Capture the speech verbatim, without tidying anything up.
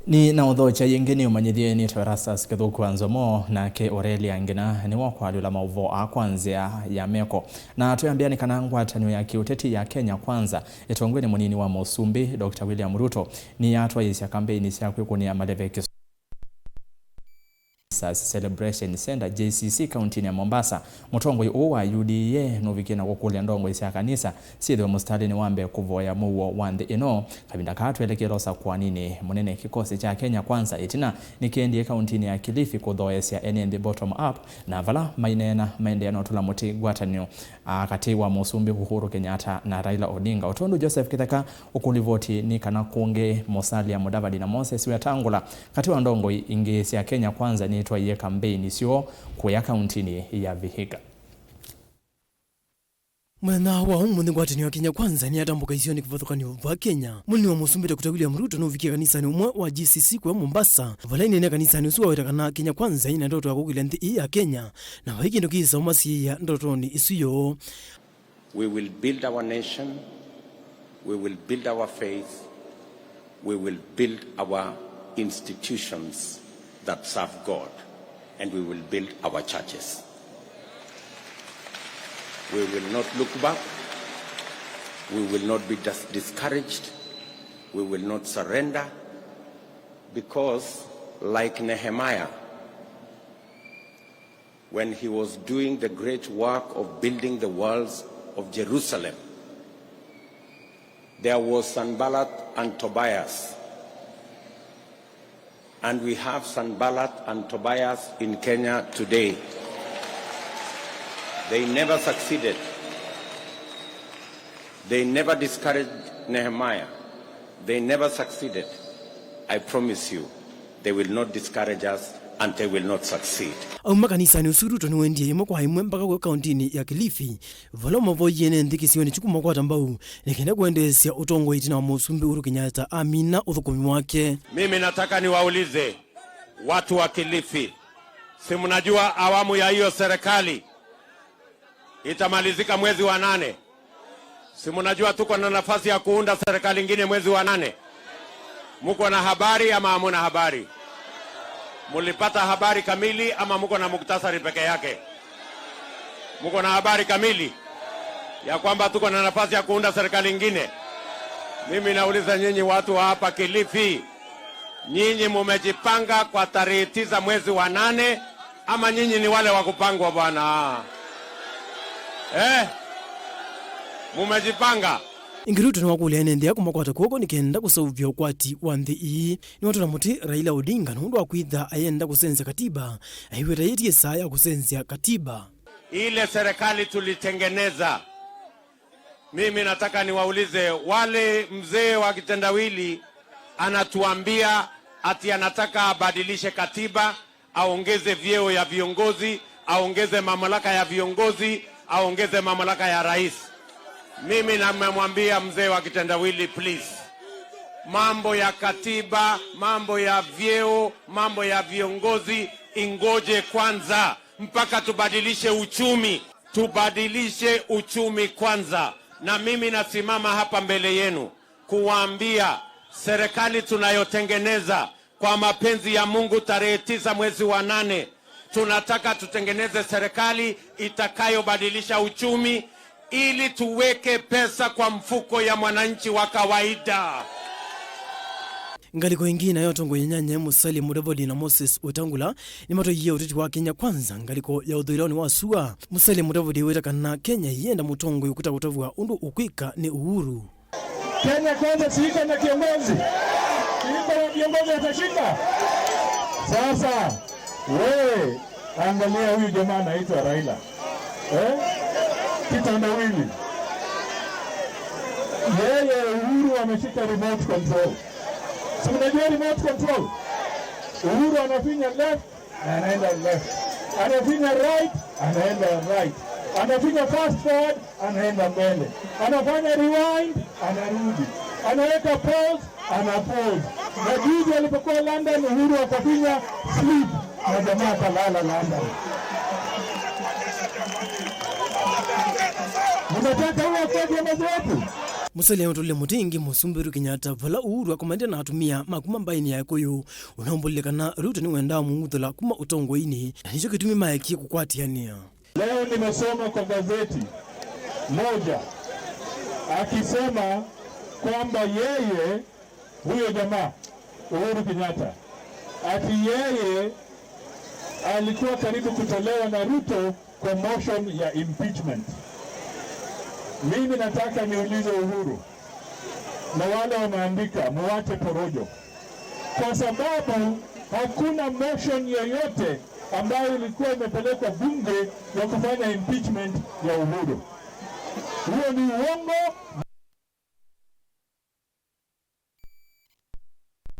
Nĩ na ũthokya yĩngĩ nĩ ũmanyĩthye nĩtwe Erastus Kĩthũku wa Nzomo, nake Aurelia Ngina nĩwe ũkwalũla maũvoo aa kwa nzĩa ya meko. Na twĩambĩa nĩ kana ngwatanĩo ya kĩũteti ya Kenya Kwanza ĩtongoew'e nĩ mũnini wa mũsumbĩ, Doctor William Ruto, nĩyatwaĩĩsya kambeini sya kwĩkũnĩa maleve kĩsũanĩ Celebration Centre, J C C, kauntinĩ ya Mombasa. Mũtongoi ũũ wa U D A nũvikie na kũkũlya ndongoi sya kanisa syĩthĩwe mũsitalĩnĩ wa mbee kũvoya mũuo wa nthĩ ĩno, kavinda kaa twelekele ũsakũaninĩ mũnene. Kĩkosi kya Kenya Kwanza ĩtina nĩkĩendie kauntinĩ ya Kilifi kũthoesya ene nthĩ bottom up, na vala maineena maendeea na ũtũla mũtĩ ngwatanĩo katĩ wa mũsumbĩ Uhuru Kenyatta na Raila Odinga. O tondũ Joseph Kĩtheka ũkũlivoti nĩ kana kũngĩ Musalia Mudavadi na Moses Wetangula, katĩ wa ndongoi ingĩ sya Kenya Kwanza, nĩtwaie kambeini syoo kũya kauntinĩ ya Vihiga. Mũthenya wa ũmũnthĩ, ngwatanĩo ya Kenya Kwanza nĩyatambũka isionĩ kĩvathũkany'o va Kenya. Mũnini wa mũsumbĩ Doctor William Ruto nũvikie kanisanĩ ũmwe wa G C C kũya Mombasa. Vala aineena kanisanĩ ũsu, waweta kana Kenya Kwanza ĩna ndoto ya kũkĩlya nthĩ ĩĩ ya Kenya, na vai kĩndũ kĩsa ũmasiĩĩa ndotonĩ ĩsu yoo. We will build our nation, we will build our faith, we will build our institutions that serve God, and we will build our churches. We will not look back, we will not be dis-, discouraged, we will not surrender, because, like Nehemiah, when he was doing the great work of building the walls of Jerusalem, there was Sanballat and Tobias. And we have Sanballat and Tobias in Kenya today. They never succeeded. They never discouraged Nehemiah. They never succeeded. I promise you, they will not discourage us and they will not succeed. Auma kanisanĩ ũsu, Ruto nĩwendie ĩmwe kwa ĩmwe mpaka kũya kauntinĩ ya Kilifi, vala ũmavoyie ene nthĩ kĩsionĩ kyu kũmakwata mbau nĩ kenda kũendeesya ũtongoi ĩtina wa mũsumbĩ Uhuru Kenyatta amina ũthũkũmi wake. Mimi nataka niwaulize watu wa Kilifi, si mnajua awamu ya hiyo serikali itamalizika mwezi wa nane? Si mnajua tuko na nafasi ya kuunda serikali ingine mwezi wa nane? Mko na habari ama hamuna habari? Mlipata habari kamili ama mko na muktasari peke yake? Mko na habari kamili ya kwamba tuko na nafasi ya kuunda serikali ingine? Mimi nauliza nyinyi watu wa hapa Kilifi, nyinyi mumejipanga kwa tarehe tisa mwezi wa nane, ama nyinyi ni wale wa kupangwa bwana? Eh? Mumejipanga? Ĩngĩ Ruto nĩwakũlya ene nthĩ aa kũmakwata kw'oko nĩ kenda kũseũvya ũkwati wa nthĩ ii. Nĩwatũla mũtĩ Raila Odinga nũndũ wa kwĩtha ayenda kũsenzya katiba, aiweta yĩtie saa ya kũsenzya katiba. Ile serikali tulitengeneza, mimi nataka niwaulize wale mzee wa kitendawili anatuambia ati anataka abadilishe katiba, aongeze vyeo ya viongozi, aongeze mamlaka ya viongozi, aongeze mamlaka ya rais. Mimi namemwambia mzee wa kitendawili, please, mambo ya katiba, mambo ya vyeo, mambo ya viongozi ingoje kwanza mpaka tubadilishe uchumi. Tubadilishe uchumi kwanza. Na mimi nasimama hapa mbele yenu kuwaambia, serikali tunayotengeneza, kwa mapenzi ya Mungu, tarehe tisa mwezi wa nane, tunataka tutengeneze serikali itakayobadilisha uchumi ili tuweke pesa kwa mfuko ya mwananchi wa kawaida. Ngalĩko ĩngĩ nayo atongoi anyanya Musalia Mudavadi na Moses Wetangula nĩmatwaie ũteti wa Kenya Kwanza ngalĩko ya ũthũĩlonĩ wa sua. Musalia Mudavadi eweta kana Kenya ĩyenda mũtongoi ũkũta kũtavw'a ũndũ ũkwĩka nĩ Uhuru. Kenya Kwanza si iko na kiongozi? Si iko na kiongozi atashika? Sasa, we, angalia huyu jamaa anaitwa Raila. Eh? Kitendawili. Yeye Uhuru ameshika remote control. Si mnajua remote control? Uhuru anafinya left, anaenda left. Anafinya right, anaenda right. Anafinya fast forward, anaenda mbele. Anafanya rewind, anarudi. Anaweka pause, ana pause. Na juzi alipokuwa London, Uhuru akafinya sleep, na jamaa akalala London. Mnataka huyo kwa viongozi wetu? Mũsele ũtũle mũtĩ ĩngĩ mũsumbĩ Uhuru Kenyatta, vala Uhuru akomanĩte na atumĩa ma kuma mbaĩnĩ ya Kĩkũyũ, ũnaumbũlile kana Ruto nĩwendaa mũng'uthũla kuma ũtongoinĩ, na nĩkyo kĩtumi maekie kũkwatĩanĩa. Leo nimesoma kwa gazeti moja akisema kwamba yeye, huyo jamaa Uhuru Kenyatta, ati yeye alikuwa karibu kutolewa na Ruto kwa motion ya impeachment. Mimi nataka niulize Uhuru na wale wameandika, muwache porojo, kwa sababu hakuna motion yoyote ambayo ilikuwa imepelekwa bunge ya kufanya impeachment ya Uhuru. Huo ni uongo.